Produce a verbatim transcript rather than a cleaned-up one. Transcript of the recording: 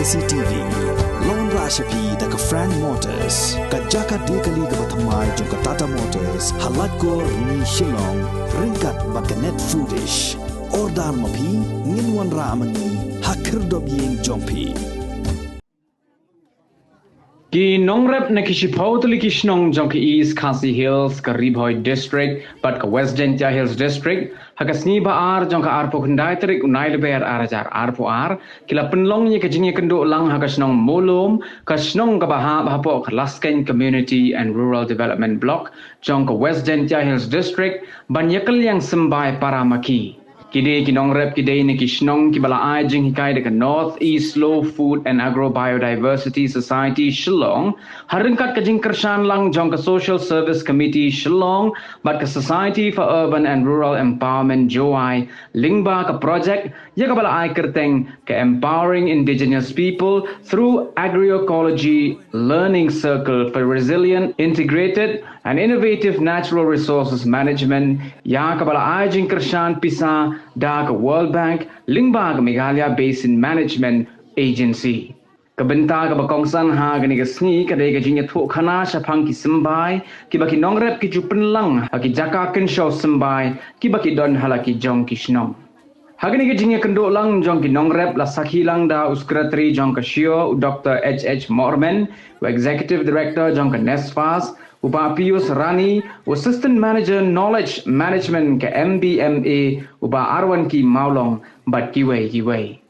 C T V. Long ra sha phi da ka Frank Motors, ka jaka die kali kaba thymmai jong ka Tata Motors ha Laitkor Rni Shillong, ryngkat bad ka Net Foodish. Order ma phi, ngin wanrah ma ngi ha khyrdop ïing jong phi. Ki nongrep na ki shiphew tylli ki shnong jong ka East Khasi Hills, ka Ri Bhoi District bad ka West Jaintia Hills District, ha ka sngi ba ar jong ka arphew khyndai tarik u Naiïarnglier ar hajar arphew ar, ki la pynlong ïa ka jingïakynduh lang ha ka shnong Mawlum, ka shnong kaba hap hapoh ka Laskeiñ Community and Rural Development Block jong ka West Jaintia Hills District, ban ïakylliang symbai para ma ki. Ki dei ki nongrep ki dei na ki shnong kiba la ai jinghikai da ka North East Slow Food and Agro Biodiversity Society Shillong, ha ryngkat ka jingkyrshan lang jong ka Social Service Committee Shillong bad ka Society for Urban and Rural Empowerment, Jowai, lyngba ka project ïa kaba la ai kyrteng ka Empowering Indigenous People through Agroecology Learning Circle for Resilient, Integrated and Innovative Natural Resources Management, ïa kaba la ai jingkyrshan pisa da ka World Bank lyngba ka Meghalaya Basin Management Agency. Ka bynta kaba kongsan ha kane ka sngi ka dei ka jingïathuhkhana shaphang ki symbai kiba ki nongrep ki ju pynlang ha ki jaka kynshew symbai kiba ki don ha la ki jong ki shnong. Ha kane ka jingïakynduh lang jong ki nongrep la sakhi lang da u Secretary jong ka SHIO, u Doctor H H Mohrmen, u Executive Director jong ka NESFAS, u Bah Pius Rani, u Assistant Manager Knowledge Management ka M B M A, u Bah Arwanki Mawlong, bad kiwei kiwei.